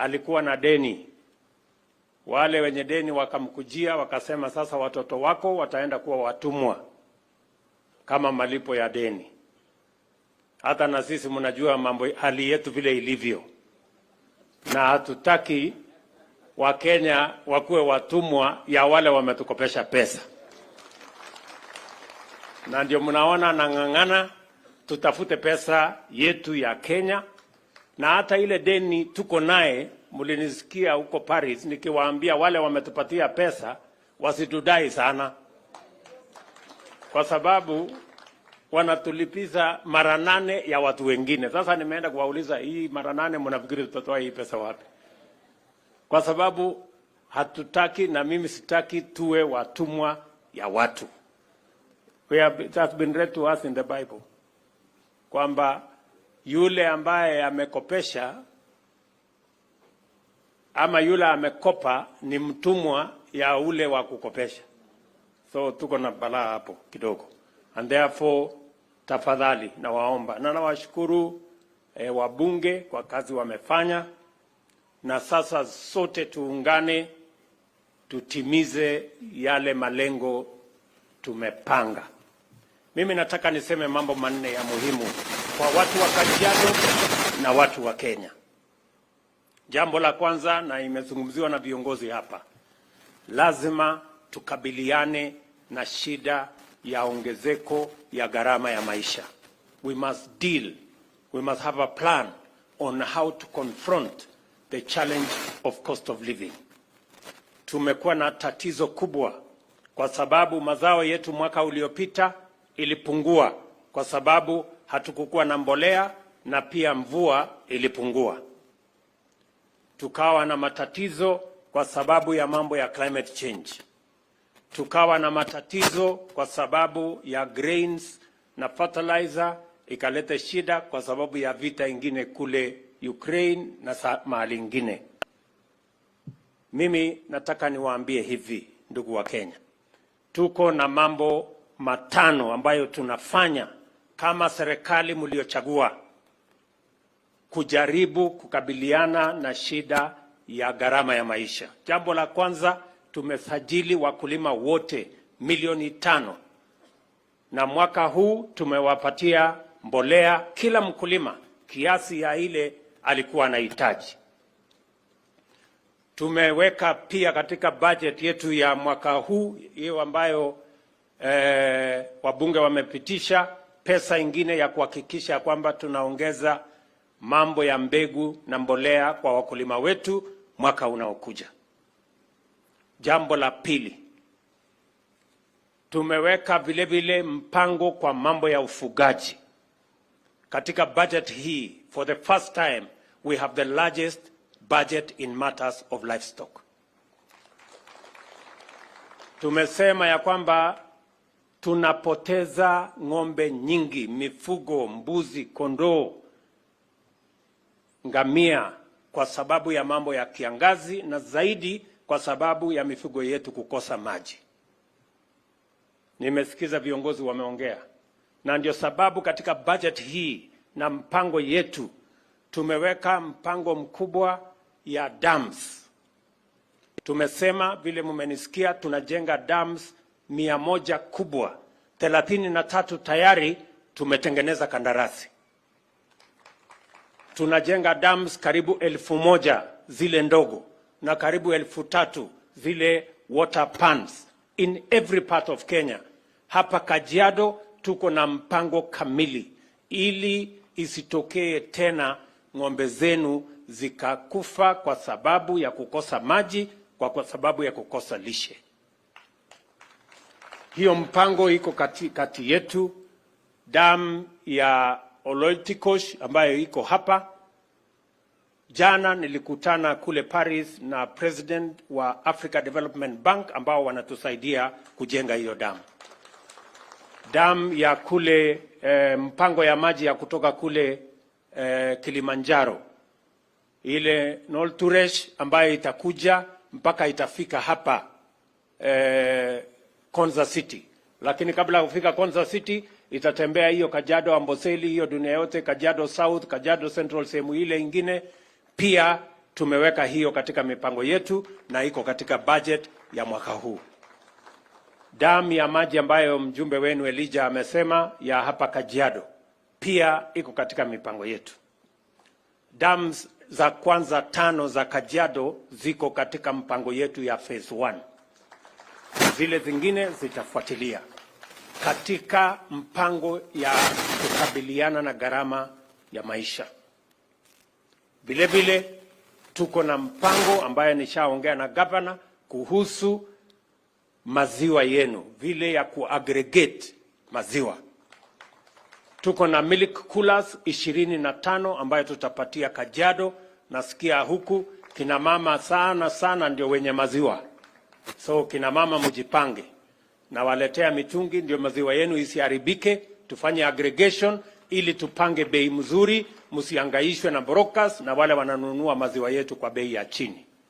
Alikuwa na deni. Wale wenye deni wakamkujia wakasema, sasa watoto wako wataenda kuwa watumwa kama malipo ya deni. Hata na sisi mnajua mambo, hali yetu vile ilivyo, na hatutaki Wakenya wakuwe watumwa ya wale wametukopesha pesa, na ndio mnaona nang'ang'ana tutafute pesa yetu ya Kenya, na hata ile deni tuko naye, mlinisikia huko Paris nikiwaambia wale wametupatia pesa wasitudai sana, kwa sababu wanatulipiza mara nane ya watu wengine. Sasa nimeenda kuwauliza hii mara nane, mnafikiri tutatoa hii pesa wapi? Kwa sababu hatutaki, na mimi sitaki tuwe watumwa ya watu. It has been read to us in the Bible kwamba yule ambaye amekopesha ama yule amekopa ni mtumwa ya ule wa kukopesha. So tuko na balaa hapo kidogo, and therefore tafadhali nawaomba na nawashukuru wabunge kwa kazi wamefanya, na sasa sote tuungane tutimize yale malengo tumepanga. Mimi nataka niseme mambo manne ya muhimu kwa watu wa Kajiado na watu wa Kenya. Jambo la kwanza, na imezungumziwa na viongozi hapa, lazima tukabiliane na shida ya ongezeko ya gharama ya maisha. We must have a plan on how to confront the challenge of cost of living. Tumekuwa na tatizo kubwa kwa sababu mazao yetu mwaka uliopita ilipungua kwa sababu hatukukuwa na mbolea na pia mvua ilipungua. Tukawa na matatizo kwa sababu ya mambo ya climate change. Tukawa na matatizo kwa sababu ya grains na fertilizer ikaleta shida kwa sababu ya vita ingine kule Ukraine na mahali ingine. Mimi nataka niwaambie hivi, ndugu wa Kenya, tuko na mambo matano ambayo tunafanya kama serikali mliochagua kujaribu kukabiliana na shida ya gharama ya maisha. Jambo la kwanza, tumesajili wakulima wote milioni 5 na mwaka huu tumewapatia mbolea kila mkulima kiasi ya ile alikuwa anahitaji. Tumeweka pia katika budget yetu ya mwaka huu hiyo ambayo wabunge wamepitisha pesa ingine ya kuhakikisha kwamba tunaongeza mambo ya mbegu na mbolea kwa wakulima wetu mwaka unaokuja. Jambo la pili, tumeweka vile vile mpango kwa mambo ya ufugaji. Katika budget hii, for the first time we have the largest budget in matters of livestock. Tumesema ya kwamba tunapoteza ng'ombe nyingi, mifugo, mbuzi, kondoo, ngamia kwa sababu ya mambo ya kiangazi na zaidi kwa sababu ya mifugo yetu kukosa maji. Nimesikiza viongozi wameongea, na ndio sababu katika budget hii na mpango yetu tumeweka mpango mkubwa ya dams. Tumesema vile mmenisikia, tunajenga dams 100 kubwa, 33 tayari tumetengeneza kandarasi. Tunajenga dams karibu 1,000 zile ndogo na karibu 3,000 zile water pans in every part of Kenya. Hapa Kajiado tuko na mpango kamili ili isitokee tena ng'ombe zenu zikakufa kwa sababu ya kukosa maji, kwa sababu ya kukosa lishe. Hiyo mpango iko kati yetu. Dam ya Oloitikosh ambayo iko hapa. Jana nilikutana kule Paris na president wa Africa Development Bank ambao wanatusaidia kujenga hiyo dam. Dam ya kule mpango ya maji ya kutoka kule Kilimanjaro ile Nolturesh ambayo itakuja mpaka itafika hapa Konza City, lakini kabla ya kufika Konza City itatembea hiyo Kajiado Amboseli, hiyo dunia yote, Kajiado South, Kajiado Central, sehemu ile ingine pia. Tumeweka hiyo katika mipango yetu na iko katika budget ya mwaka huu. Damu ya maji ambayo mjumbe wenu Elijah amesema ya hapa Kajiado pia iko katika mipango yetu. Dams za kwanza tano za Kajiado ziko katika mpango yetu ya phase 1. Zile zingine zitafuatilia katika mpango ya kukabiliana na gharama ya maisha. Vile vile tuko na mpango ambaye nishaongea na gavana kuhusu maziwa yenu, vile ya kuaggregate maziwa. Tuko na milk coolers 25 ambayo tutapatia Kajiado. Nasikia huku kina mama sana sana ndio wenye maziwa, so kina mama mjipange, nawaletea mitungi ndio maziwa yenu isiharibike. Tufanye aggregation ili tupange bei mzuri, msiangaishwe na brokers na wale wananunua maziwa yetu kwa bei ya chini.